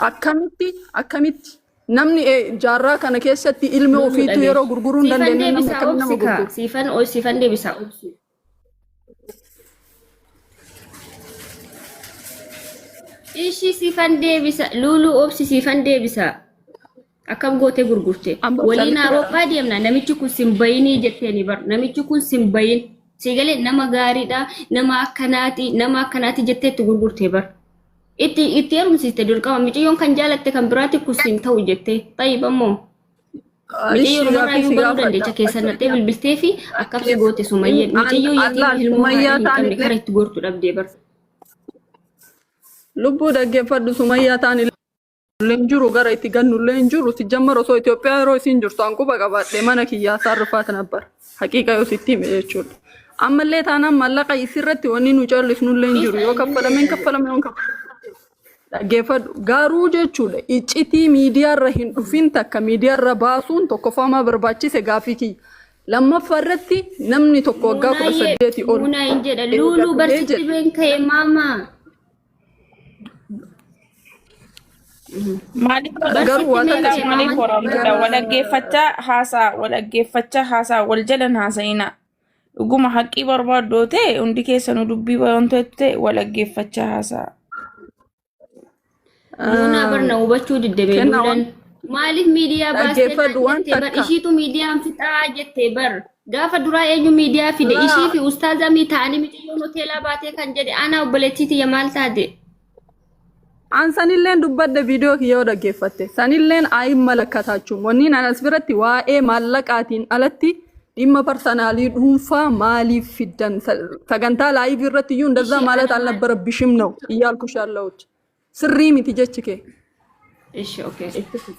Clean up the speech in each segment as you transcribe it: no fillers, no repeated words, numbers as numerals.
Akkamitti akkamitti namni jaarraa kana keessatti ilmi Luluu ofiitu dhageessu. yeroo gurguruu hin Siifan dandeenye namni deebisaa akkamitti nama obsi kaa. gurgura? Siifan siifan deebisaa obsi. Ishii siifan deebisa. Luluu obsi siifan deebisaa. Akkam gootee gurgurte. Amma Waliin callisee Awurooppaa deemna. Namichi kun sin bayinii jetteeni bar. Namichi kun sin bayin. Si galee nama gaariidha. Nama akkanaati. Nama akkanaati jettee itti gurgurte bar. Itti itti heerumsiiste dirqama. Miciyyoon kan jaalatte kan biraati kun sin ta'u jettee. Tayyib ammoo. Miciyyoon Ishii umarraa gaaffii iyyuu si baruu gaafadha. dandeecha keessa naqxee bilbiltee fi akkam si goote sumayyeen. Miciyyoo yatiima Allaah ilmoo haadha sumayyaa hin qabne taanillee kara itti gortu dhabdee bar. Lubbuu dhaggeeffadhu, sumayyaa taanillee hin jiru, gara itti gannullee hin jiru. Sijjammar osoo Itoophiyaa yeroo isiin jirtu an quba qabaadhe mana kiyyaa sarrifaat nabbar. Haqiiqa yoo sitti hime jechuudha. Ammallee taanaan maallaqa isirratti wanni nu callisnullee hin jiru. Yoo kaffalame hin kaffalame, yoo hin kaffalame. Dhaggeeffadhu garuu jechuudha, iccitii miidiyaarra hin dhufin takka miidiyaarra baasuun tokkoffaamaa barbaachise gaafii kiyya. Lammaffaa irratti namni tokko waggaa kudha Muunaayee saddeetii ol muunaa hin jedha. eega Luuluu dhufee barsitti jedhe. been ka'e maamaa. Maaliif Garuu Barsitti waa been takka ka'e si Maaliif maamaa. warahmatullah wal dhaggeeffachaa haasaa, wal dhaggeeffachaa haasaa, wal jalan haasa'ina. Dhuguma haqqii barbaaddoo ta'e hundi keessanuu dubbii wantoota ta'e wal dhaggeeffachaa haasaa. Muunaa barna hubachuu diddebe Kennaa luulan. waan Maaliif miidiyaa baastee naan dhaggeeffadhu waan jette bar, takka. ishiitu miidiyaan fixaa jette bar. Gaafa duraa eenyu miidiyaa fide? Ishii fi ustaaza mii ta'anii miciyyoon hoteelaa baatee kan jedhe ana obboleettii tiyya maal taate? An sanilleen dubbadhe, viidiyoo kiyya yoo dhaggeeffatte. Sanilleen ayin malakkataachuun. Wanni an as biratti waa'ee maallaqaatiin alatti dhimma parsanaalii dhuunfaa maaliif fiddan? Sagantaa live irratti iyyuu እንደዛ Ishii ማለት ana maal አልነበረብሽም ነው እያልኩሽ ያለሁት። Sirrii miti jechi kee. Ishi, okay. Itti fufi.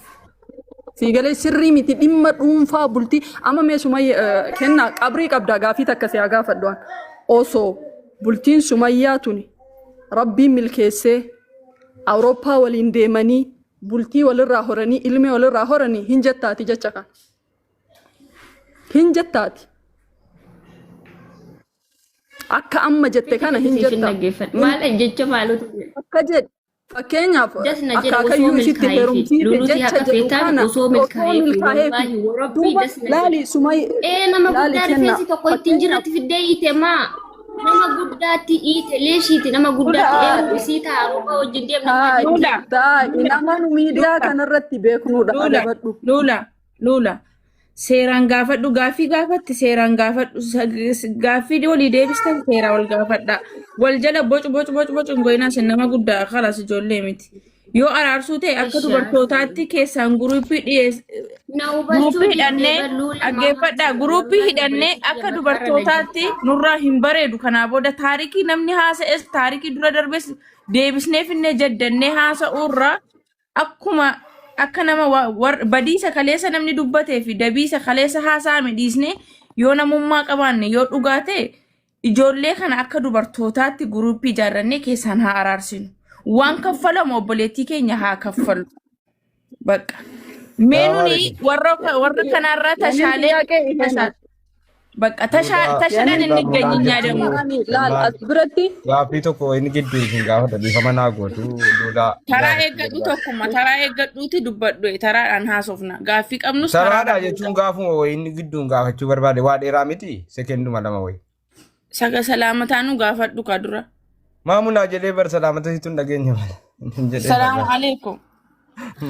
Siigalee, sirrii miti dhimma dhuunfaa bultii. Amma mee Sumayya kennaa qabrii qabdaa, gaafii takka si haa gaafadhu an. Osoo bultiin Sumayyaa tuni Rabbiin milkeessee Awurooppaa waliin deemanii bultii walirraa horanii ilmee walirraa horanii hin jettaati jecha kana. Hin jettaati. Akka amma jette Fixi kana fixi hin siif hin jettaa. dhaggeeffadhu. Maal jecha maalutu jedha? Akka jedhe fakkeenyaaf Das na jedha osoo akaakayyuu isitti milkaa'eefi. heerumsiite Luluutii jecha haqa jedhu feetaan kana osoo osoo milkaa'eefi milkaa'eefi. wallaahi warabbii Duuba das na jedha. laali sumay Ee, nama laali guddaa kenna rifeensi tokko ittiin fakkeenyaaf jirratti fiddee hiite maa? Nama guddaatti hiite leeshiiti, nama guddaatti eeruu isii ta'a roobaa wajjin deemna maa taa'i jette? Luula, taa'i Luula, nama nu miidiyaa Luula, kanarratti beeknudha Luula, adabadhu. Luula, Luula. Seeraan gaafadhu, gaaffii gaafatti seeraan gaafadhu, gaaffii walii deebistan seeraa wal gaafadha. Wal jala bocu bocu bocu bocu hin goyinaa, isin nama guddaa kalas ijoollee miti. Yoo araarsuu ta'e akka Ishaa. dubartootaatti keessaan guruuppii dhiyeess Na hubachuu guruuppii diddee hidhannee bar Luula maamaa dhaggeeffadhaa, tiyya guruuppii wallaahi hidhannee obboleettii tiyya akka mataarra na dubartootaatti jirti. nurraa hin bareedu. Kanaa booda taarikii namni haasa'es taarikii dura darbes deebisnee finnee jaddannee haasa'uurraa akkuma akka nama badiisa kaleessa namni dubbatee fi dabiisa kaleessa haasa'ame dhiisnee, yoo namummaa qabaanne, yoo dhugaa ta'e, ijoollee kana akka dubartootaatti guruuppii ijaarrannee keessaan haa araarsinu. Waan kaffalamu obboleettii keenya haa kaffalu. Bakka. Mee Salaamu nuni alaikum. warra kanaarraa የኔም tashaalee ጥያቄ ይሄ ነው። tashaa bakka Duuba tashaadhaan duuba inni muudaan ganyinyaa jechuun ደግሞ Ani laal maal as biratti gaaffii tokko inni gidduu isin gaafata, dhiifama naa gootu duudaa Taraa gaafachuu eeggadhu barbaada. tokkuma taraa eeggadhuuti dubbadhu, taraadhaan haasofna, gaaffii qabnus Taraadhaa taraadhaan jechuun gaafuma wayii inni gidduun gaafachuu barbaade, waa dheeraa miti, sekenduma 2 wayii. Saga salaamataa nu gaafadhu ka dura. Maamunaa jedhee bar, salaamata situ hin dhageenye malee. Hin jedhee Salaamu bar. alaikum.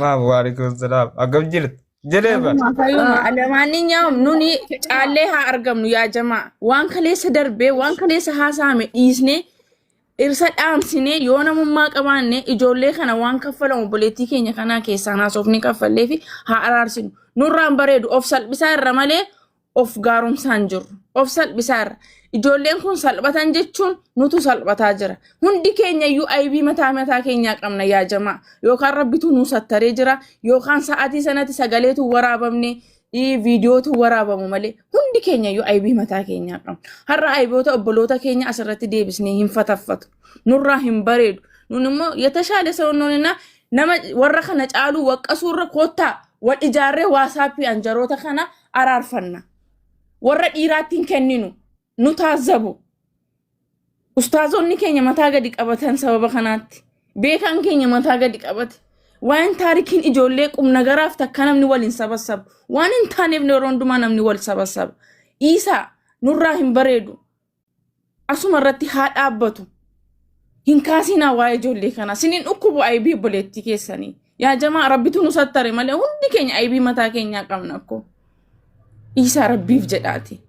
Maamu waalaikum salaam. Akkam jirtu? Jedhee bar. Fayyuma alamaanniኛውም nuni caallee haa argamnu yaa jamaa, waan kaleessa darbee waan kaleessa haasa'ame dhiisnee irsa dhaamsinee, yoo namummaa qabaanne ijoollee kana waan kaffalamu obboleettii keenya kanaa keessaan haasofni kaffallee fi haa araarsinu. Nurraan bareedu, of salphisaa irra malee of gaaromsaan jirru. Of salphisaa irra. Ijoolleen kun salphatan jechuun nutu salphataa jira. Hundi keenya iyyuu aybii mataa mataa keenyaa qabna yaa jamaa. Yookaan rabbitu nu sattaree jira, yookaan sa'aatii sanatti sagaleetu waraabamne, viidiyootu waraabamu malee hundi keenya iyyuu aybii mataa keenyaa qabna. Har'a ayboota obboloota keenya asirratti deebisnee hin fataffatu. Nurraa hin bareedu. Nun immoo የተሻለ ሰው እንሆንና nama warra kana caaluu waqqasuurra koottaa wal ijaarree waasaappii anjaroota kana araarfanna. Warra dhiiraatti hin kenninu. Nu taazzabu. Ustaazonni keenya mataa gadi qabatan sababa kanaatti. Beekaan keenya mataa gadi qabate. Waan taarikiin ijoollee qubnagaraaf takka namni wal hin sabassabu. Waan hin taaneef yeroo hundumaa namni wal sabassaba. Dhiisaa nurraa hin bareedu. Asuma irratti haa dhaabbatu. Hin kaasinaa waa'ee ijoollee kanaa. Sinin dhukkubu aybii obboleettii keessanii. Yaa jamaa rabbitu nu sattare malee hundi keenya aybii mataa keenyaa qabna akkoo. Dhiisaa rabbiif jedhaati.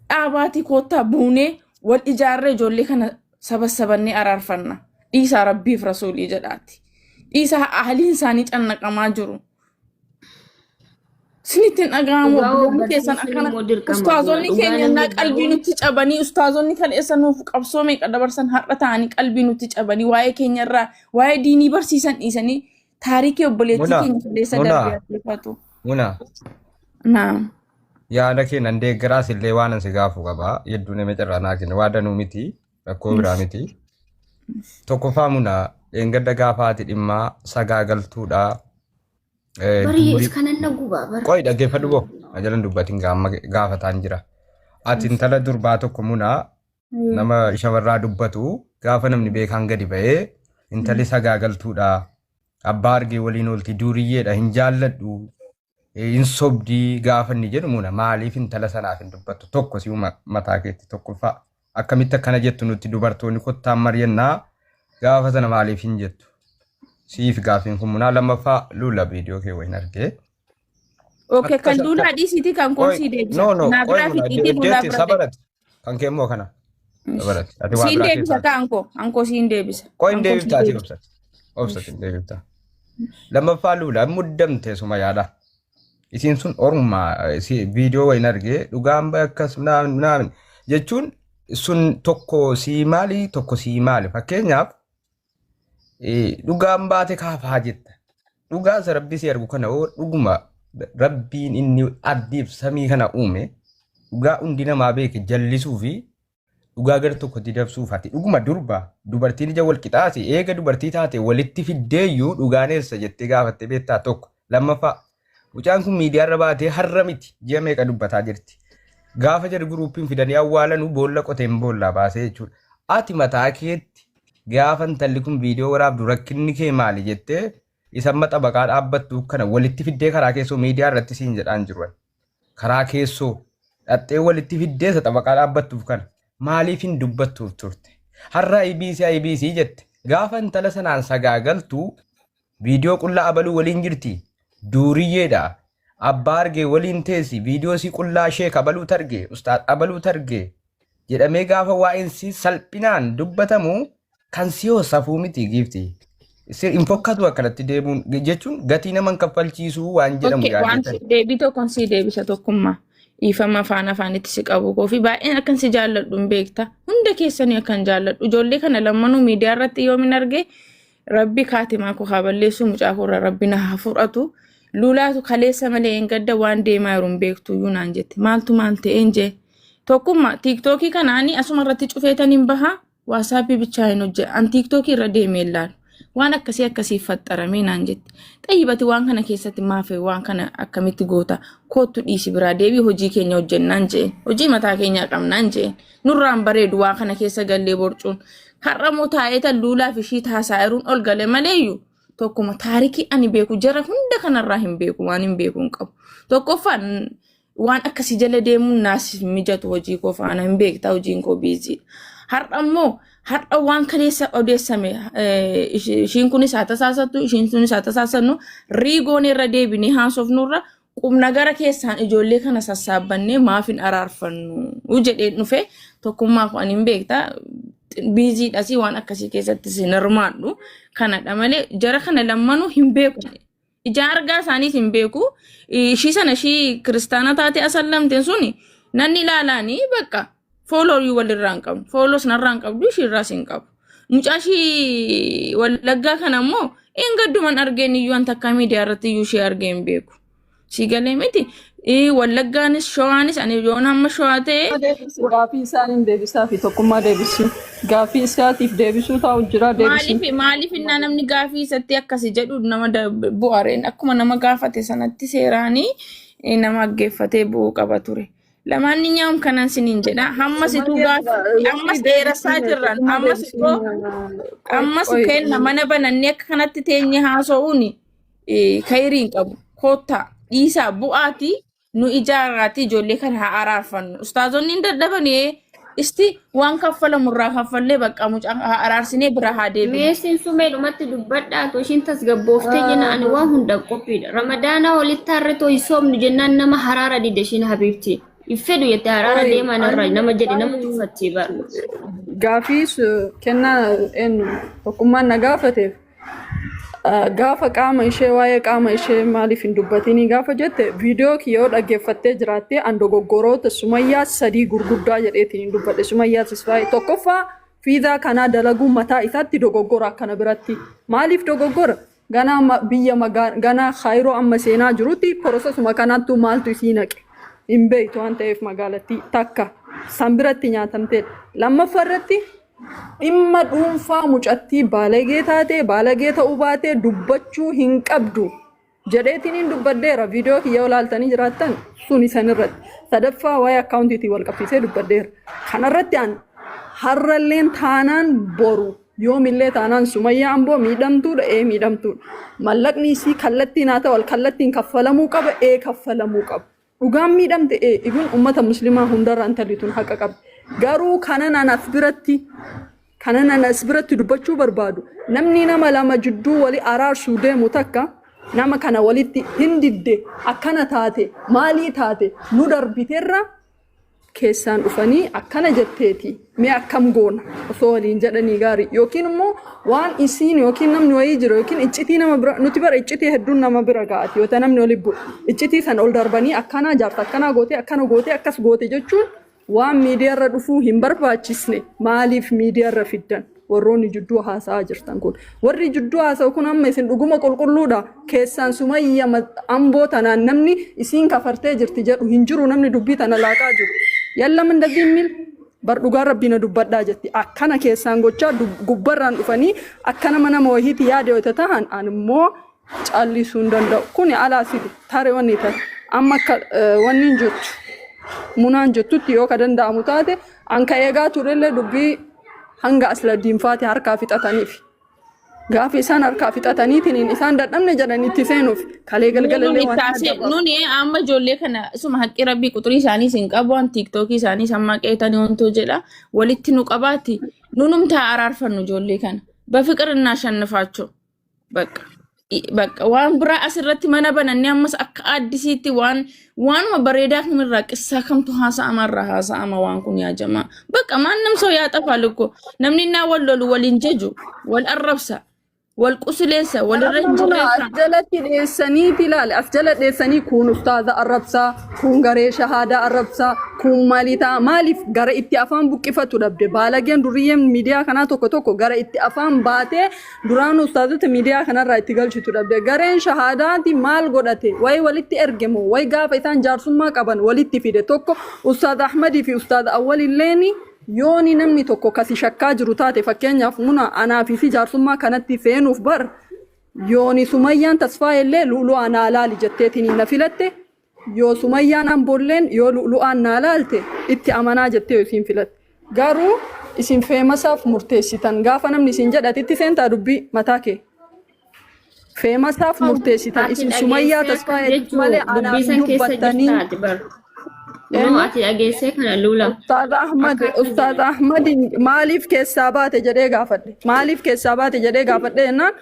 Dhaabaatii koottaa buunee wal ijaarree ijoollee kana sabassabannee araarfanna. Dhiisaa rabbiif rasuulii jedhaati. Dhiisaa ahaliin isaanii cannaqamaa jiru. Isinitti hin dhaga'amu Dhugaa obboloonni keessan barsiisuun akkana immoo dirqama buna. ustaazonni Dhugaa keenya namni innaa qalbii garuu nutti cabanii ustaazonni kan eessa nuuf qabsoo meeqa dabarsan har'a ta'anii qalbii nutti cabanii waa'ee keenya irraa waa'ee diinii barsiisan dhiisanii taarikii obboleettii Muna, keenya kaleessa Muna, darbee adeeffatu. Muna. Naam. Yaada kee nan deeggaraas illee waan an si gaafu qaba. Hedduu nama carraa naa kenna. Waa danuu miti. Rakkoo biraa miti. Tokkoffaa Muna dheengadda gaafa ati dhimmaa sagaagaltuudha. Barii Durii kanan na gubaa bara. Qoy dhaggeeffadhu boo. Ajalan dubbatin gaama gaafataan jira. Ati intala durbaa tokko Muna nama shamarraa dubbatu gaafa namni beekaan gadi ba'ee intalli sagaagaltuudha. Abbaa argee waliin oolti duuriyyeedha hin jaalladhu hin sobdii gaafa inni jedhu Muna maaliif intala sanaaf hin dubbattu tokko si mataa keetti tokkoffaa akkamitti akkana jettu nutti dubartoonni kottaan mari'annaa gaafa sana maaliif hin jettu siif gaafiin kun Munaa lammaffaa lula viidiyoo kee wayin argee. Okay, Akka kan duulaa dhiisiitii kan Qoy, koosii deebisa. no, no, Naa qoy biraa Muna, fixiitii duulaa deetti bira deebisa. sabarati. Kan kee immoo kana. Sabarati. Ati waa Siin biraa deebisa keessaa. ka ankoo. Ankoo siin deebisa. Qoy hin Ankoo siin deebifta ati deebisa. obsati. Obsati hin deebifta. Lammaffaa lula muddamte suma yaada. Isiin sun orma viidiyoo wayin argee dhugaan bahe akkas naamin naamin jechuun sun tokko sii maali tokko sii maali fakkeenyaaf dhugaan baate kaafaa jetta. Dhugaa isa rabbi si argu kana hoo dhuguma rabbiin inni ardiif samii kana uume dhugaa hundi namaa beeke jallisuu fi dhugaa gara tokkotti dabsuuf ati dhuguma durba dubartiin ija wal qixaati eega dubartii taate walitti fiddeeyyuu dhugaan eessa jettee gaafattee beektaa tokko lammaffaa mucaan kun miidiyaarra baatee har'a miti ji'a meeqa dubbataa jirti gaafa jedhu guruupiin fidanii awwaalanuu boolla qoteen boollaa baasee jechuudha ati mataa keetti gaafa intalli kun viidiyoo waraabdu rakkinni kee maali jettee isa amma xabaqaa dhaabbattu kana walitti fiddee karaa keessoo miidiyaa irratti siin jedhaan jiru. Karaa keessoo dhattee walitti fiddee isa xabaqaa dhaabbattuuf kana maaliif hin dubbattuuf turte? Har'a IBC IBC jette gaafa intala sanaan sagaagaltu viidiyoo qullaa abaluu waliin jirti. Duuriyyeedha. Abbaa argee waliin teessi viidiyoo si qullaa sheek abaluu targe ustaad abaluu targe jedhamee gaafa waa'een si salphinaan dubbatamu kan si hoo safuu miti giifti. Hin fokkatu akkanatti deemuun jechuun gatii nama hin kaffalchiisuu waan jedhamu Okay, waan yaaddeetan. deebii tokkoon si deebisa tokkummaa. Dhiifama afaan afaanitti si qabu koo fi baay'een akkan si jaalladhu hin beekta. Hunda keessanii akkan jaalladhu. Ijoollee kana lammanuu miidiyaa irratti yoomin arge rabbi kaatimaa koo haa balleessu mucaa koo irraa rabbi na haa fudhatu. Lulaatu kaleessa malee hin gadda waan deemaa jiru hin beektu iyyuu naan jette. Maaltu maal ta'een jee. Tokkummaa tiiktookii kana ani asuma irratti cufeetan hin baha waasaappii bichaa hin hojjedha. An tiiktookii irra deemee hin laalu. Waan akkasii akkasii faxxaramee naan jette. Xayyibati waan kana keessatti maaf waan kana akkamitti goota koottu dhiisi biraa deebii hojii keenya hojjennaan jeen. Hojii mataa keenyaa qabnaan jeen. Nurraan bareedu waan kana keessa gallee borcuun. Har'a moo taa'eetan luulaaf ishii taasaa jiruun ol gale maleeyyu tokkuma taarikii ani beeku jara hunda kanarraa hin beeku waan hin beeku hin qabu. Tokkoffaan waan akkasii jala deemuun naas hin mijatu hojii koo faana hin beekta hojiin koo biizii. Har'a immoo har'a waan kaleessa odeessame ishiin kunis haa tasaasattu ishiin sunis haa tasaasannu riigoon irra deebinee haasofnurra qubna gara keessaan ijoollee kana sassaabbannee maaf hin araarfannu jedheen dhufe tokkummaa koo ani hin beekta biiziidhasii waan akkasii keessattis hin hirmaadhu kanadha malee jara kana lammanuu hin beeku. Ijaan argaa isaaniis hin beeku. Ishii sana ishii kiristaana taate asallamteen suni nanni ilaalaanii bakka foolooyuu walirraa hin qabnu. Fooloos narraa hin qabdu ishii irraas hin qabu. Mucaa ishii wallaggaa kana immoo een gadduman argeen iyyuu an takkaa miidiyaa irratti iyyuu ishee argee hin beeku. Sii galee miti. Wallaggaanis shawaanis ani yoon hamma shawaa ta'e Gaaffii isaaniin deebisaa fi tokkummaa deebisuu. Gaaffii isaatiif deebisuu taa'u jira deebisuu. Maaliif maaliif innaa namni gaafii isatti akkasi jedhu nama bu'areen akkuma nama gaafate sanatti seeraanii nama aggeeffatee bu'uu qaba ture. Lamaanninyaa'um kanan siniin jedha. Hammas ituu gaaffii ammas dheerassaa jirran ammas itoo ammas kenna mana banannee akka kanatti teenye haasa'uun kayrii hin qabu. Koottaa dhiisaa bu'aati nu ijaarraati ijoollee kana haa araarfannu. Ustaazonni hin dadhabanii isti waan kaffalamu irraa kaffallee bakka mucaa haa araarsinee bira haa deebinu. Meessin sumee dhumatti dubbadhaa too ishiin tasgabbooftee jenna ani waan hunda qophiidha. Ramadaanaa walitti harre too hin soomnu jennaan nama haraara dide ishiin habiibti. Hin fedhu jette haraara Oi, deemaa narra ani nama jedhe nama tuffachi bar. Gaafii kennaa eenyu tokkummaan na gaafateef gaafa qaama ishee waa'ee qaama ishee maaliif hin dubbatinii gaafa jette, viidiyoo kiyya yoo dhaggeeffattee jiraattee, an dogoggoroota Sumayyaa sadii gurguddaa jedheetiin hin dubbadhe. Sumayyaa Tasfaayee tokkoffaa fiizaa kanaa dalaguu mataa isaatti dogoggora. Akkana biratti maaliif dogoggora? Ganaa biyya ganaa Kaayiroo amma seenaa jirutti processuma kanaattuu maaltu isii naqe hin beektu waan ta'eef magaalattii takka san biratti nyaatamteedha. Lammaffaa irratti dhimma dhuunfaa mucattii baalagee taate baalagee ta'uu baatee dubbachuu hin qabdu jedheetiin hin dubbadheera. Viidiyoo kiyya olaaltanii jiraattan sun isan irratti. Sadaffaa waa'ee akkaawuntiitiin wal qabsiisee dubbadheera. Kanarratti an har'alleen taanaan boru yoomillee taanaan Sumayyaa Amboo miidhamtuudha, ee miidhamtuudha. Mallaqni isii kallattiin haa ta'u kallattiin kaffalamuu qaba, ee kaffalamuu qaba. Dhugaan miidhamte, ee ibin ummata muslimaa hundarra intalli tun haqa qabdi. Garuu kanan an as biratti kanan an as biratti dubbachuu barbaadu, namni nama lama jidduu wali araarsuu deemu takka nama kana walitti hin didde, akkana taate, maalii taate, nu darbiterra keessaan dhufanii akkana jetteeti mee akkam goona osoo waliin jedhanii gaarii, yookiin immoo waan isiin yookiin namni wayii jiru yookiin iccitii nama bira nuti bara iccitii hedduun nama bira ga'ati yoo ta'e namni oli bu'u iccitii sana ol darbanii akkanaa jaarsa akkanaa gootee akkana gootee akkas goote jechuun waan miidiyaarra dhufuu hin barbaachisne maaliif miidiyaarra fiddan? Warroonni jidduu haasa'aa jirtan kun, warri jidduu haasa'u kun, amma isin dhuguma qulqulluudha? Keessaan Sumayya Amboo tanaan namni isiin kafartee jirti jedhu hin jiru. Namni dubbii tana laaqaa jiru yalla mindazii mil bar dhugaa rabbii na dubbadhaa jetti. Akkana keessaan gochaa gubbarraan dhufanii akka nama nama wahiiti yaada yoo tahan an immoo callisuu hin danda'u. Kuni alaa sidi tare wanni ta'e amma akka wanni hin jettu munaan jettutti yoo ka danda'amu taate an ka eegaa turellee dubbii hanga asladdiinfaati harkaa fixataniif. Gaafa isaan harkaa fixataniitiin isaan dadhabne jedhan itti seenuuf kalee galgalallee Nuni waan taasee adda nuni amma ijoollee kana isuma haqqi rabbii quxurii isaanii hin qabu waan tiiktookii isaanii sammaa qeetanii wantoo jedha walitti nu qabaati nunumtaa araarfannu ijoollee kana በፍቅር እናሸንፋቸው። በቃ በቃ waan biraa asirratti mana banannee ammas akka addisiitti waan waanuma bareedaa kamirraa qissaa kamtu haasa'ama irraa haasa'ama waan kun yaa jamaa. በቃ ማንም ሰው ያጠፋል እኮ. Namni innaa wal lolu wal hin jaju, wal arrabsa, wal qusileessa, walirra hin Amma jirreessa. as jalatti dheessaniiti ilaali. As jala dheessanii kun ustaaza arrabsaa, kun garee shahaadaa arrabsaa, kun maalii ta'a? Maaliif gara itti afaan buqqifatu dhabde? Baalageen duriyyeen miidiyaa kanaa tokko tokko gara itti afaan baatee duraan ustaazota miidiyaa kanarraa itti galchitu dhabde. Gareen shahaadaati maal godhate? Wayi walitti erge moo? Wayi gaafa isaan jaarsummaa qaban walitti fide tokko Ustaaz Ahmadii fi Ustaaz Awwal illeeni. Yooni namni tokko kasi shakkaa jiru taate, fakkeenyaaf muna anaa fi si jaarsummaa kanatti seenuuf bar yooni Sumayyaan Tasfaa illee lu'lu'aa naa laali jetteetiin na filatte, yoo Sumayyaan Amboolleen yoo lu'lu'aan naa laalte itti amanaa jettee isiin filatte. Garuu isin famousaaf murteessitan. Gaafa namni isin jedhatitti seentaa dubbii mataa kee. Famousaaf murteessitan Ati isin Sumayyaa dhageessee Tasfaa akkas jechuu malee dubbii anaaf san keessa dubbattanii. jirta ati bar. No, Eenyu? ati dhageessee kana lula. Ustaaz Ahmad, Akka akkas Ustaaz jedhe. Ahmad maaliif keessaa baate jedhee gaafadhe. Maaliif keessaa baate jedhee gaafadhe jennaan,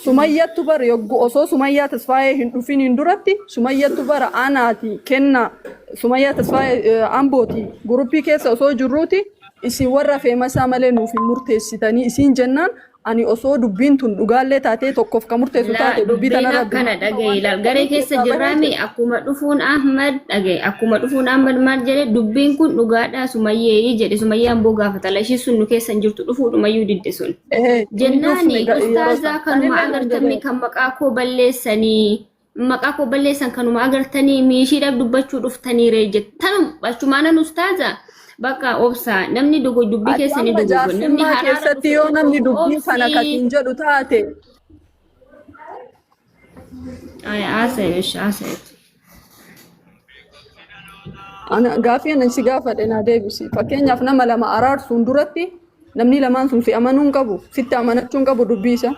Sumayyattu bara yoggu osoo Sumayyaa Tasfaayee hin dhufin hin duratti Sumayyattu bara anaati kenna Sumayyaa Tasfaayee Ambooti guruppii keessa osoo jirruuti isin warra famousaa malee nuuf hin murteessitanii isiin jennaan, ani osoo dubbiin tun dhugaallee taatee tokkoof ka murteessu Laa taate dubbii dubbiin tanarra akkana dhagaye ilaal garee keessa keessaa bahee jirraami akkuma dhufuun Ahmad dhagaye, akkuma dhufuun Ahmad maal jedhe? Dubbiin kun dhugaadhaa Sumayyeeyi jedhe. Sumayyee Amboo gaafata la ishii sun nu keessa hin jirtu, dhufuudhumayyuu didde sun hin jennaani dhufne yeroo ustaazaa san. kanuma Anillee nan agartamni jedhee. kan maqaa koo balleessanii, maqaa koo balleessan kanuma agartanii miishiidhaaf dubbachuu dhuftanii ree jettanum achumaanan ustaaza bakka obsaa namni dogo dubbii Ati keessanii amma dogogo namni jaarsummaa haraara keessatti dhufe yoo namni tokko dubbii kana obsii. kasiin jedhu taate Ay, haasa'e, haasa'e. Ana gaafii anan si gaafadhe naa deebisi. Fakkeenyaaf nama lama araarsuun duratti namni lamaan sun si amanuu hin qabu. Sitti amanachuu hin qabu dubbii isaa.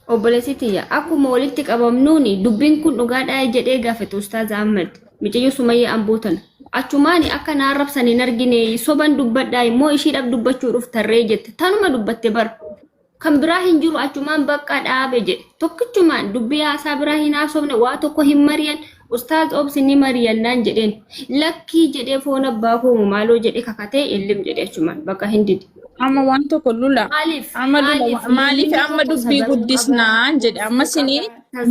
Obboleessi tiyya akkuma walitti qabamnuuni dubbiin kun dhugaadhaa jedhee gaafate Ustaaz Ahmad mucayyoo Sumayyaa Amboo tana. Achumaani akka na arrabsan hin argine soban dubbadhaa immoo ishiidhaaf dubbachuu dhuftarree jette tanuma dubbatte bar. Kan biraa hin jiru achumaan bakka dhaabe jedhe tokkichumaan dubbii haasaa biraa hin haasofne waa tokko hin mari'an Ustaaz obsi ni mari'annaan jedheen lakkii jedhee foon abbaa koo maaloo jedhe kakatee illim jedhe achumaan bakka hin dide. Amma waan tokko lula. Maaliif? Amma lula Maaliif? maaliif Namni amma tokko dubbii sababii qaba. guddisnaan jedhe amma sinii Tasgabbii.